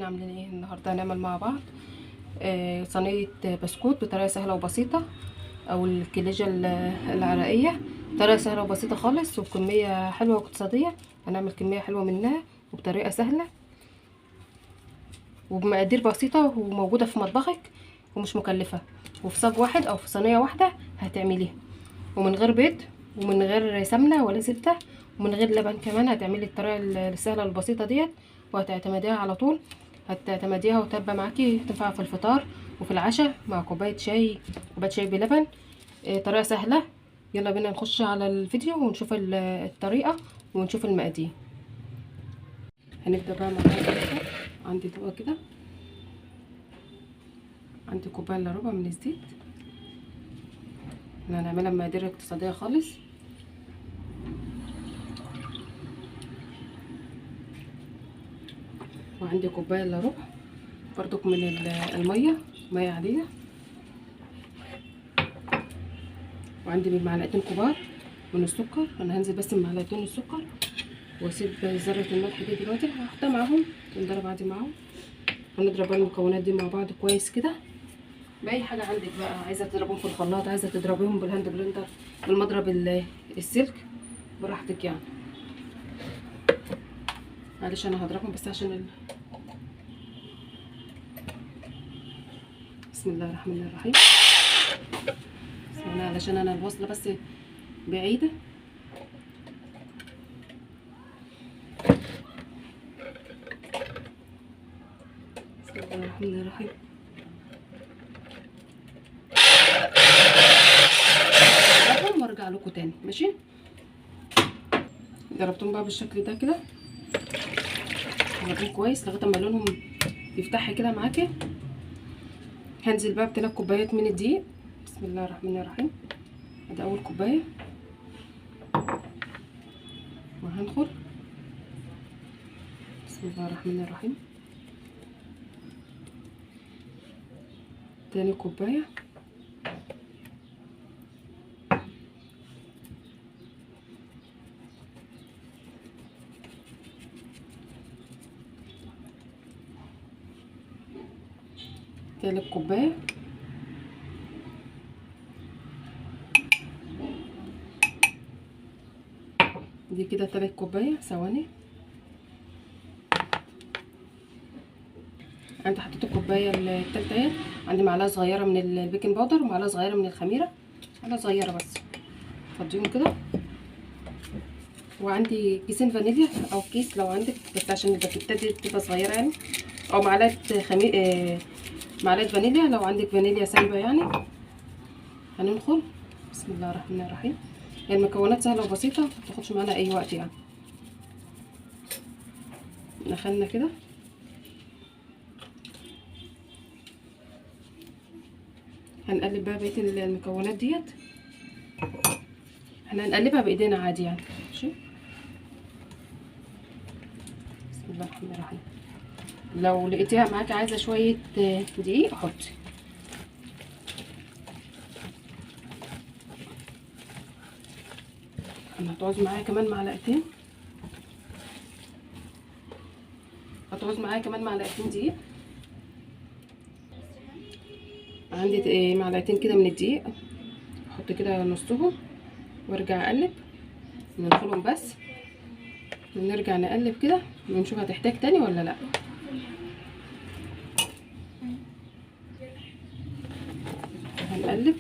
ازيكم المشاهدين عاملين ايه؟ النهارده هنعمل مع بعض صينية بسكوت بطريقة سهلة وبسيطة، او الكليجه العراقية بطريقة سهلة وبسيطة خالص، وبكميه حلوة واقتصادية. هنعمل كمية حلوة منها وبطريقة سهلة وبمقادير بسيطة وموجودة في مطبخك ومش مكلفة، وفي صاج واحد او في صينية واحدة هتعمليها، ومن غير بيض ومن غير سمنه ولا زبدة ومن غير لبن كمان. هتعملي الطريقة السهلة البسيطة ديت وهتعتمديها على طول، هتعتمديها وتبقى معاكي، تنفع في الفطار وفي العشاء مع كوباية شاي، كوباية شاي بلبن. طريقه سهلة. يلا بينا نخش على الفيديو ونشوف الطريقة ونشوف المقادير. هنبدا بقى مع بعض. عندي طبق كده، عندي كوباية الا ربع من الزيت. احنا هنعملها بمقادير اقتصادية خالص. وعندي كوباية الا ربع برضك من المية، مية عادية. وعندي معلقتين كبار من السكر. انا هنزل بس بمعلقتين السكر واسيب ذره الملح دي دلوقتي هحطها معاهم، تنضرب عادي معاهم. هنضرب بقى المكونات دي مع بعض كويس كده. باي حاجة عندك بقى، عايزه تضربهم في الخلاط، عايزه تضربيهم بال hand blender، بالمضرب السلك، براحتك يعني. معلش انا هضربهم بس عشان بسم الله الرحمن الرحيم. بسم الله، علشان انا الوصلة بس بعيدة. بسم الله الرحمن الرحيم. هضربهم وارجع لكم تاني. ماشي، ضربتهم بقى بالشكل ده كده، ضربتهم كويس لغاية اما لونهم يفتح كده معاكي. هنزل بقى ب3 كوبايات من الدقيق. بسم الله الرحمن الرحيم. ادي اول كوباية، وهنخل. بسم الله الرحمن الرحيم. تاني كوباية، تالت كوباية، دي كده تالت كوباية. ثواني، عندي حطيت الكوباية التالتة اهي. عندي معلقه صغيرة من ال baking powder ومعلقة صغيرة من الخميره، معلقه صغيرة بس، فضيهم كده. وعندي كيسين فانيليا او كيس لو عندك، بس عشان الباكيتات دي بتبقى صغيرة يعني، او معلقه معلقه فانيليا لو عندك فانيليا سايبه يعني. هندخل بسم الله الرحمن الرحيم. المكونات سهلة وبسيطة، ما تاخدش معانا اي وقت يعني. دخلنا كده. هنقلب بقى بقية المكونات ديت، احنا هنقلبها بايدينا عادي يعني. ماشي، بسم الله الرحمن الرحيم. لو لقيتيها معاكي عايزه شوية دقيق حطي. انا هتعوز معايا كمان معلقتين، هتعوز معايا كمان معلقتين دقيق. عندي معلقتين كده من الدقيق، احط كده نصهم وارجع اقلب، ندخلهم بس ونرجع نقلب كده ونشوف هتحتاج تاني ولا لا. هنقلب.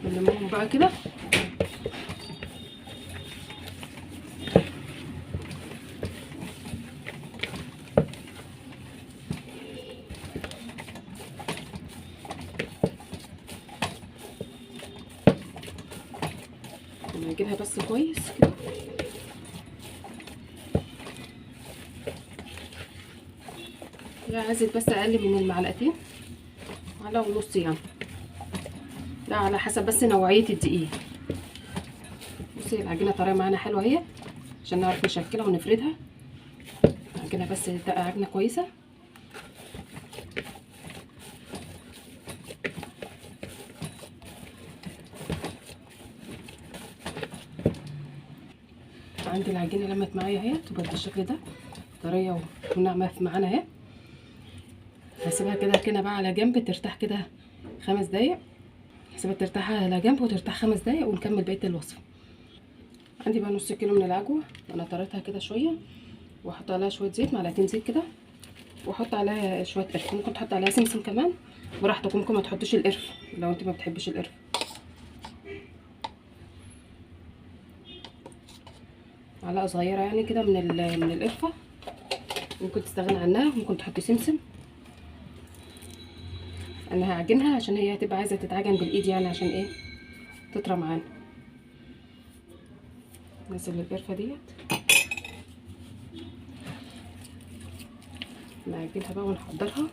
نلمهم بقى كده. نعجنها بس كويس كده. لا، عايزة بس اقل من المعلقتين، معلقه ونص يعني، ده على حسب بس نوعية الدقيق. بصي العجينة طرية معانا حلوة اهي، عشان نعرف نشكلها ونفردها. العجينة بس تبقى عجينه كويسة. عندي العجينة لمت معايا اهي، تبقى بالشكل ده طرية وناعمه معانا اهي. هسيبها كده كده بقى على جنب ترتاح كده 5 دقايق. هسيبها ترتاح على جنب وترتاح 5 دقايق ونكمل بقية الوصفة. عندي بقى نص كيلو من العجوه انا طريتها كده شوية، واحط عليها شوية زيت، معلقتين زيت كده، واحط عليها شوية قرفه. ممكن تحط عليها سمسم كمان براحتك، ممكن ما تحطيش القرفه لو انت ما بتحبيش القرفه. معلقه صغيرة يعني كده من القرفه، ممكن تستغنى عنها، ممكن تحطي سمسم. انا هعجنها عشان هي هتبقى عايزه تتعجن بالايد يعني، عشان ايه تطرى معانا. نزل القرفه ديت، نعجنها بقى ونحضرها.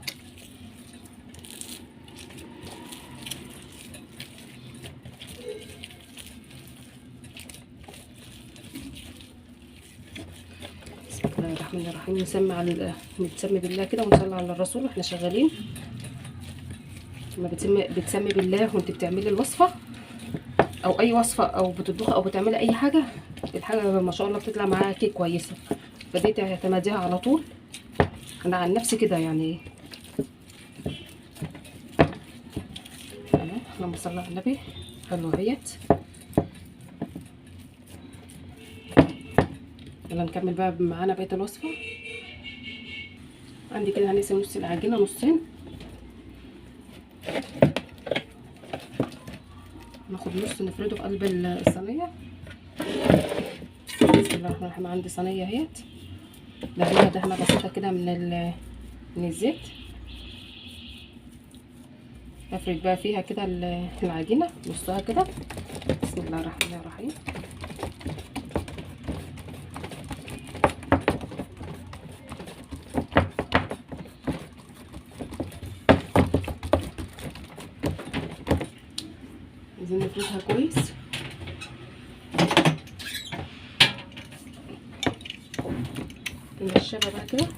بسم الله الرحمن الرحيم. نسمي نتسمي بالله كده ونصلي على الرسول واحنا شغالين. لما بتسمي بالله وانت بتعملي الوصفة او اي وصفه او بتطبخي او بتعملي اي حاجة، الحاجة ما شاء الله بتطلع معاكي كويسة، فدي تعتمديها على طول. انا عن نفسي كده يعني. تمام، اللهم صل على النبي. حلو اهيت. يلا نكمل بقى معانا بقية الوصفة. عندي كده هنقسم نص العجينة نصين، ناخد نص نفرده في قلب الصينية. بسم الله الرحمن الرحيم. عندي صينية اهيت دهنها دهنه بسيطة كده من الزيت. افرد بقى فيها كده العجينة نصها كده. بسم الله الرحمن الرحيم. عايزين نفردها كويس. ننشفها بقى كده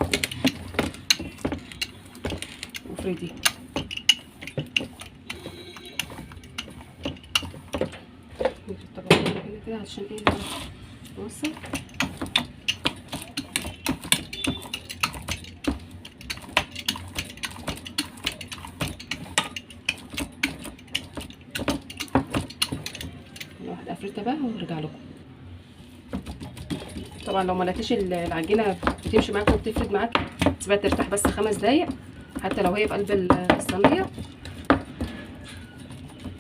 وفرديها. نفرد طبعا هنا كده عشان ايه نوصل. واحدة افردها بقى ونرجع لكم. طبعا لو ما لقيتيش العجينة بتمشي معاك وبتفرد معاك، سيبها ترتاح بس 5 دقايق، حتى لو هي في قلب الصينية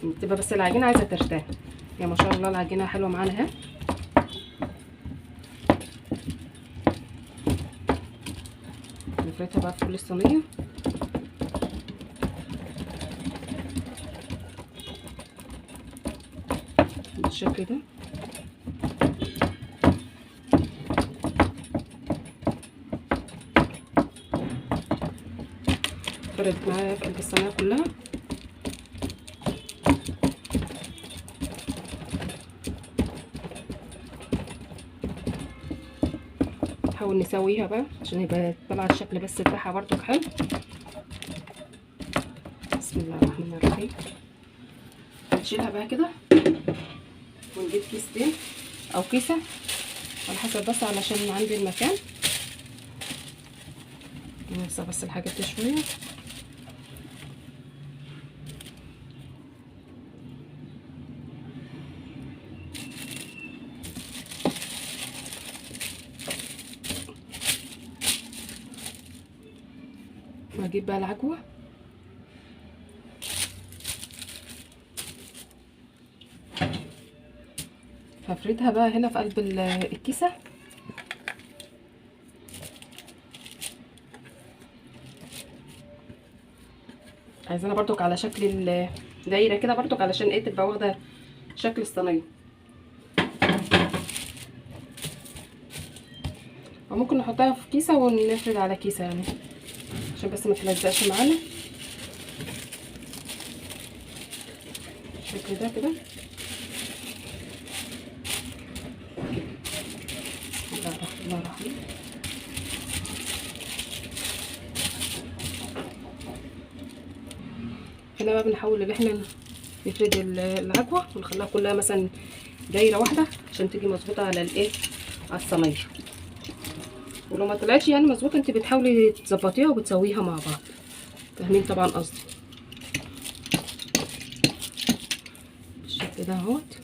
بتبقى بس العجينة عايزه ترتاح. يا ما شاء الله العجينة حلوة معانا اهي. نفردها بقى في كل الصينية. بالشكل ده. فردت معايا في قلب الصينية كلها. نحاول نسويها بقى عشان يبقى طلع الشكل بس بتاعها برضك حلو. بسم الله الرحمن الرحيم. نشيلها بقى كده ونجيب كيستين او كيسه على حسب، بس علشان عندي المكان. ننسى بس الحاجات دي شوية. واجيب بقى العجوه. هفردها بقى هنا في قلب الكيسة. عايزانا برضك على شكل الدايرة كده برضك علشان ايه تبقى واخده شكل الصينية. وممكن نحطها في كيسه ونفرد على كيسه يعني عشان بس ما تلزقش معانا. بالشكل ده كده. بسم الله الرحمن الرحيم. هنا بقى بنحاول ان احنا نفرد العجوه ونخليها كلها مثلا دايرة واحدة عشان تيجي مظبوطة على الايه على الصينية. ولو ما طلعتش يعني مظبوط انت بتحاولي تظبطيها وبتسويها مع بعض، فاهمين طبعا قصدي. بالشكل ده اهوت.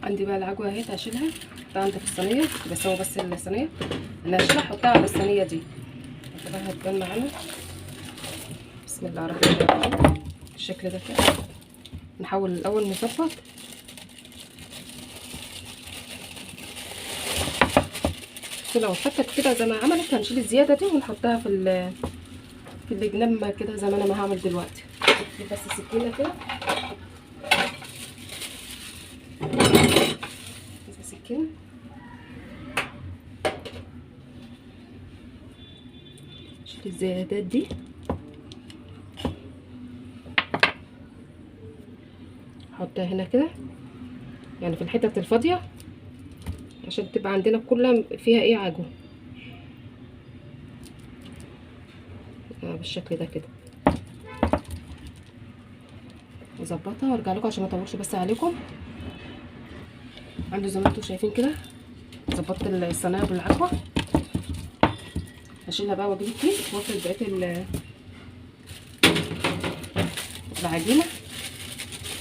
عندي بقى العجوه اهي هشيلها، احطها عندي في الصينية، بس هو بس الصينية انا هشيلها احطها على الصينية دي، طبعا هتبان معانا. بسم الله الرحمن الرحيم. بالشكل ده كده نحاول الاول نظبط. لو اتفكت كده زي ما عملت هنشيل الزيادة دي ونحطها في الجنب كده زي ما انا ما هعمل دلوقتي. بس السكينة كده، سكينة شيل الزيادات دي. احطها هنا كده يعني في الحتت الفاضيه عشان تبقى عندنا كلها فيها ايه عجوه بالشكل ده كده. اظبطها وارجع لكم عشان ما اطولش بس عليكم. عندي زي ما انتم شايفين كده ظبطت الصينية بالعجوه، هشيلها بقى واجيب الكيس وافرد بقية العجينة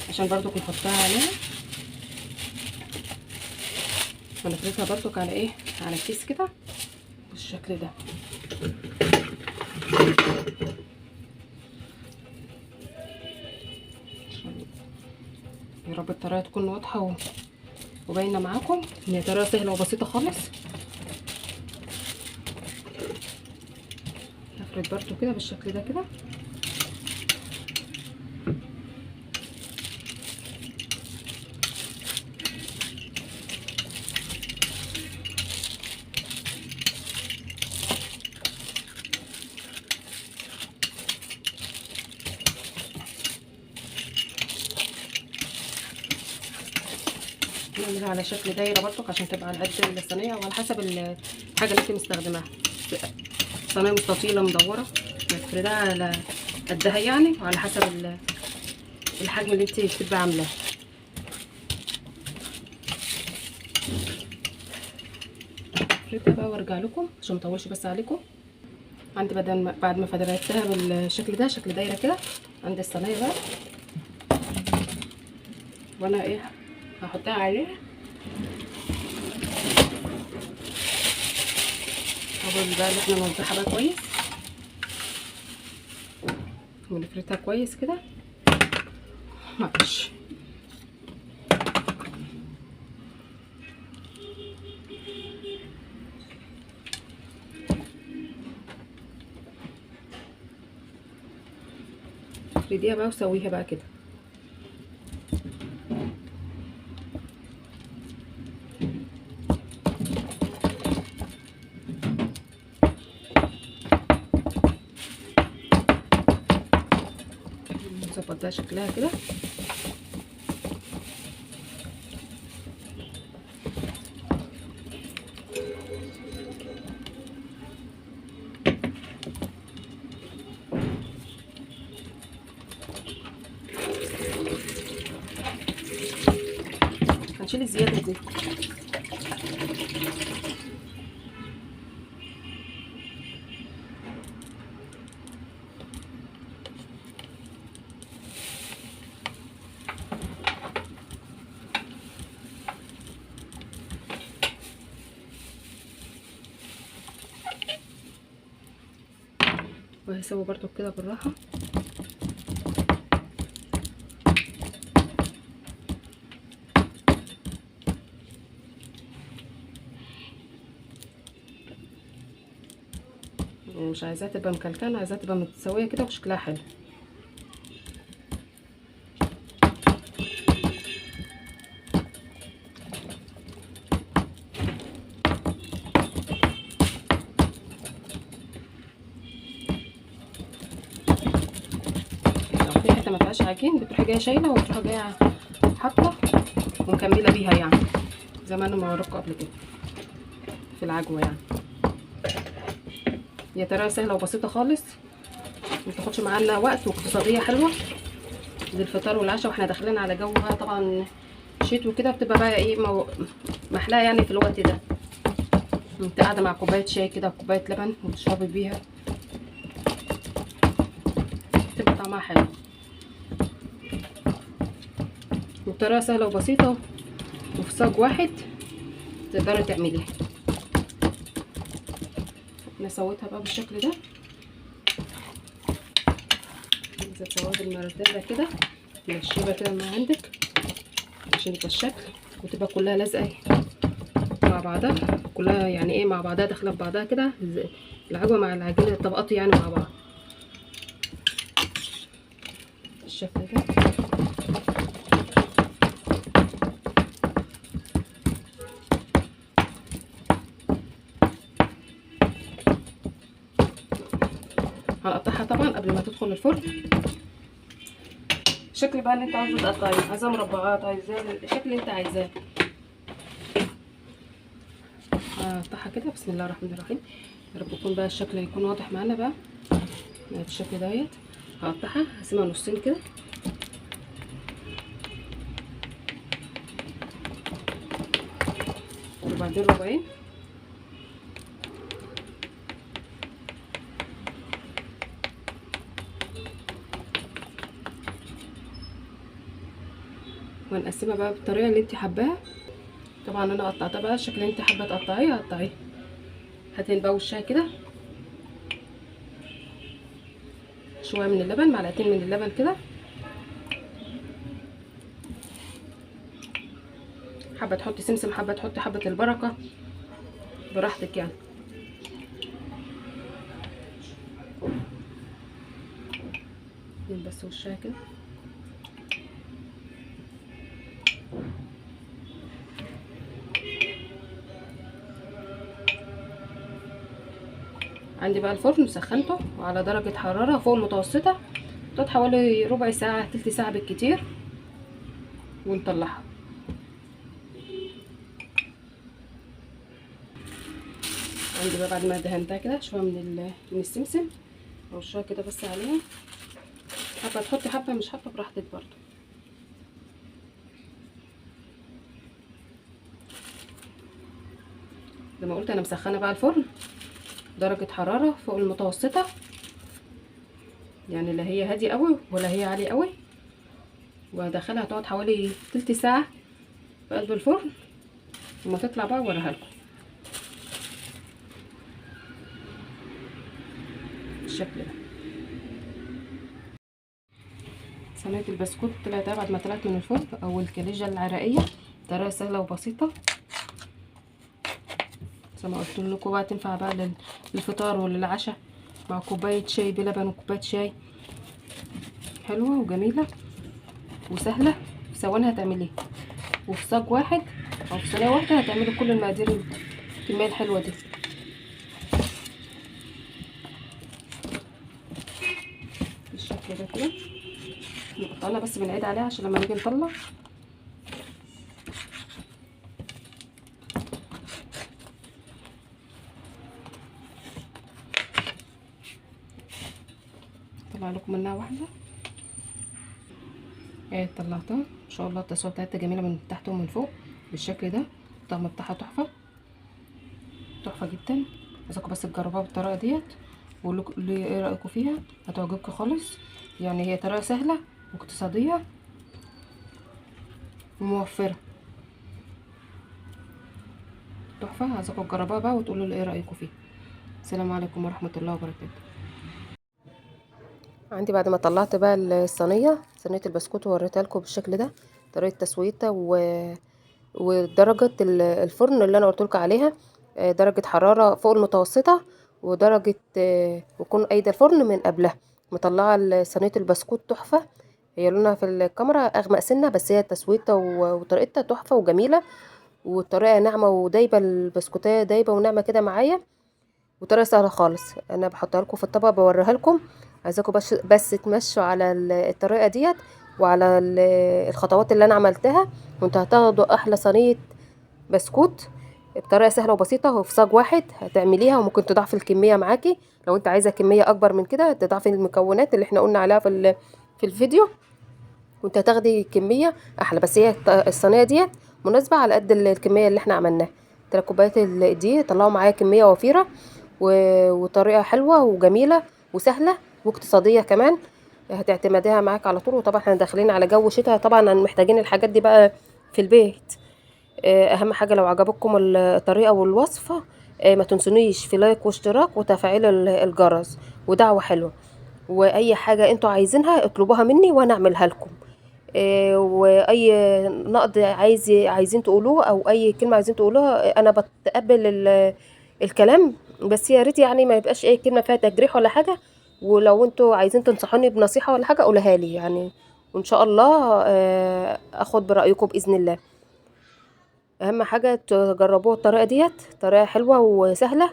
عشان برضو نحطها عليها، ونفردها برضو على ايه، على الكيس كده بالشكل ده. يا رب الطريقة تكون واضحة وباينه معاكم ان هي طريقه سهلة وبسيطة خالص. هفرد برضو كده بالشكل ده كده. نعملها على شكل دايرة برضك عشان تبقى على قد الصينية وعلى حسب الحاجة اللي انت مستخدماها. صينية مستطيله مدورة نفردها على قدها يعني، وعلى حسب الحجم اللي انت بتبقى عاملاه. افردها بقى وارجع لكم عشان ما اطولش بس عليكم. عندي بدل بعد ما فردتها بالشكل ده شكل دايرة كده، عندي الصينية بقى وانا ايه هحطها عليها. اول بقى اللي احنا نوضحها بقى كويس ونفردها كويس كده. معلش افرديها بقى وسويها بقى كده. نظبط بقى شكلها كده. هنشيل الزيادة دي. وهسوي برضو كده بالراحة. مش عايزاها تبقى مكلكعه، عايزاها تبقى متساوية كده وشكلها حلو. لو في حتة ما فيهاش عجين بتروحي جاية شايله وتروحي جاية حاطه ومكمله بيها، يعني زي ما انا ما وريتكم قبل كده في العجوه. يعني هي طريقه سهلة وبسيطة خالص، ما تاخدش معانا وقت، واقتصادية حلوة للفطار والعشاء، واحنا داخلين على جو بقى طبعا شتوي وكده، بتبقى بقى ايه محلاها يعني في الوقت ده. انت قاعدة مع كوباية شاي كده وكوبايه لبن وتشربي بيها، بتبقى طعمها حلو. وبطريقة سهلة وبسيطة وفي صاج واحد تقدري تعمليها. انا سويتها بقى بالشكل ده، عايزه تسويها بالمردله كده، نشيبها كده من عندك عشان يبقى الشكل وتبقى كلها لازقه مع بعضها، كلها يعني ايه مع بعضها، داخله في بعضها كده، العجوه مع العجينة الطبقات يعني مع بعض بالشكل ده. هنقطعها طبعا قبل ما تدخل الفرن. الشكل بقى اللي انت عاوزه تقطعيه، عايزاه مربعات، عايزاه الشكل اللي انت عايزاه. هقطعها كده بسم الله الرحمن الرحيم، يا رب يكون بقى الشكل يكون واضح معانا بقى بالشكل دهيت. هقطعها هقسمها نصين كده، وبعدين ربعين. وهنقسمها بقى بالطريقة اللي انت حباها. طبعا انا قطعتها بقى الشكل اللي انت حابة تقطعيه قطعية. هاتين بقى وشها كده شوية من اللبن، معلقتين من اللبن كده. حابة تحطي سمسم، حابة تحطي حبه البركة، براحتك يعني. بس وشها كده. عندي بقى الفرن سخنته وعلى درجة حرارة فوق المتوسطة، تقعد حوالي ربع ساعة تلت ساعة بالكتير ونطلعها. عندي بقى بعد ما دهنتها كده شوية من السمسم، رشها كده بس عليها. حابة تحطي حبة مش حابة براحتك برضو. زي ما قلت انا مسخنة بقى الفرن درجة حرارة فوق المتوسطة، يعني لا هي هادية قوي ولا هي عالية قوي. وهدخلها تقعد حوالي تلت ساعة في قلب الفرن، وما تطلع بقى وراها لكم بالشكل ده. صينية البسكوت طلعت بعد ما طلعت من الفرن، او الكليجة العراقية، طريقة سهلة وبسيطة زي ما قلت لكم بقى، تنفع بقى للفطار وللعشاء مع كوباية شاي بلبن وكوبايه شاي. حلوة وجميلة وسهلة، في ثواني هتعمليها، وفي صاج واحد او في صينية واحدة هتعملي كل المقادير الكمية الحلوة دي. بالشكل ده كده نقطعنا بس، بنعيد عليها عشان لما نيجي نطلع. طلع لكم منها واحدة اهي، طلعتها ان شاء الله. التسوية بتاعتها جميلة من تحت ومن فوق بالشكل ده، الطعم بتاعها تحفة تحفة جدا. عايزاكم بس تجربوها بالطريقة ديت وقولوا لي ايه رايكم فيها، هتعجبكم خالص. يعني هي طريقه سهلة واقتصادية وموفره تحفة. عايزاكم تجربوها بقى وتقولوا لي ايه رايكم فيها. السلام عليكم ورحمة الله وبركاته. عندي بعد ما طلعت بقى الصينية، صينية البسكوت، ووريتها لكم بالشكل ده، طريقه تسويتها ودرجة الفرن اللي انا قلت لكم عليها، درجه حرارة فوق المتوسطة، ودرجة وكون قايدة الفرن من قبلها. مطلعه صينية البسكوت تحفة، هي لونها في الكاميرا اغمق سنة، بس هي تسويتها وطريقتها تحفة وجميلة، والطريقة ناعمة ودايبه، البسكوتيه دايبه وناعمه كده معايا، وطريقه سهلة خالص. انا بحطها لكم في الطبق بوريها لكم، عايزاكم بس تمشوا على الطريقة ديت وعلى الخطوات اللي انا عملتها، وانتوا هتاخدوا احلى صينية بسكوت بطريقة سهلة وبسيطة وفي صاج واحد هتعمليها. وممكن تضاعفي الكمية معاكي لو انت عايزه كمية اكبر من كده، تضاعفي المكونات اللي احنا قلنا عليها في الفيديو، وانت هتاخدي كمية احلى. بس هي الصينية ديت مناسبة على قد الكمية اللي احنا عملناها. 3 كوبايات دي طلعوا معايا كمية وفيرة وطريقه حلوة وجميلة وسهلة واقتصادية كمان، هتعتمديها معاك على طول. وطبعا احنا داخلين على جو شتاء، طبعا محتاجين الحاجات دي بقى في البيت. اهم حاجة لو عجبتكم الطريقة والوصفه، ما تنسونيش في like واشتراك وتفعيل الجرس ودعوة حلوة، واي حاجة انتوا عايزينها اطلبوها مني وانا اعملها لكم. واي نقد عايزين تقولوه او اي كلمة عايزين تقولوها، انا بتقبل الكلام، بس يا ريت يعني ما يبقاش اي كلمة فيها تجريح ولا حاجة. ولو انتوا عايزين تنصحوني بنصيحة ولا حاجة قولها لي يعني، وان شاء الله اخد برايكم باذن الله. اهم حاجة تجربوها الطريقة ديت، طريقه حلوة وسهلة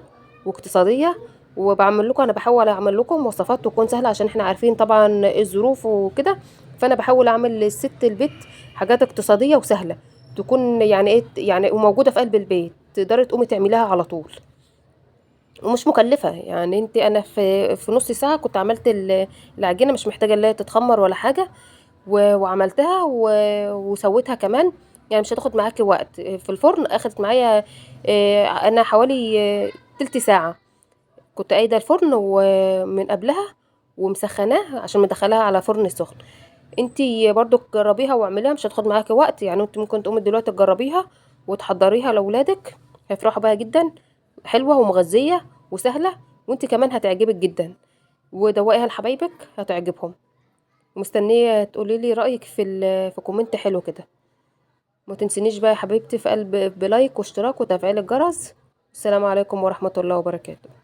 واقتصادية، وبعمل لكم، انا بحاول اعمل لكم وصفات تكون سهلة عشان احنا عارفين طبعا الظروف وكده، فانا بحاول اعمل للست البيت حاجات اقتصادية وسهلة، تكون يعني ايه يعني، وموجودة في قلب البيت، تقدري تقومي تعمليها على طول ومش مكلفة. يعني انت انا في نص ساعة كنت عملت العجينة، مش محتاجه ان هي تتخمر ولا حاجة، وعملتها وسويتها كمان، يعني مش هتاخد معاكي وقت. في الفرن اخدت معايا انا حوالي تلت ساعة، كنت قايدة الفرن ومن قبلها ومسخناه عشان مدخلاها على فرن سخن. انتي برضو جربيها واعمليها، مش هتاخد معاكي وقت، يعني انت ممكن تقومي دلوقتي تجربيها وتحضريها لاولادك، هيفرحوا بيها جدا، حلوة ومغذيه وسهلة، وانت كمان هتعجبك جدا، ودوقيها لحبايبك هتعجبهم. ومستنيه تقولي لي رايك في comment حلو كده. ما تنسينيش بقى يا حبيبتي في قلب ب like واشتراك وتفعيل الجرس. السلام عليكم ورحمة الله وبركاته.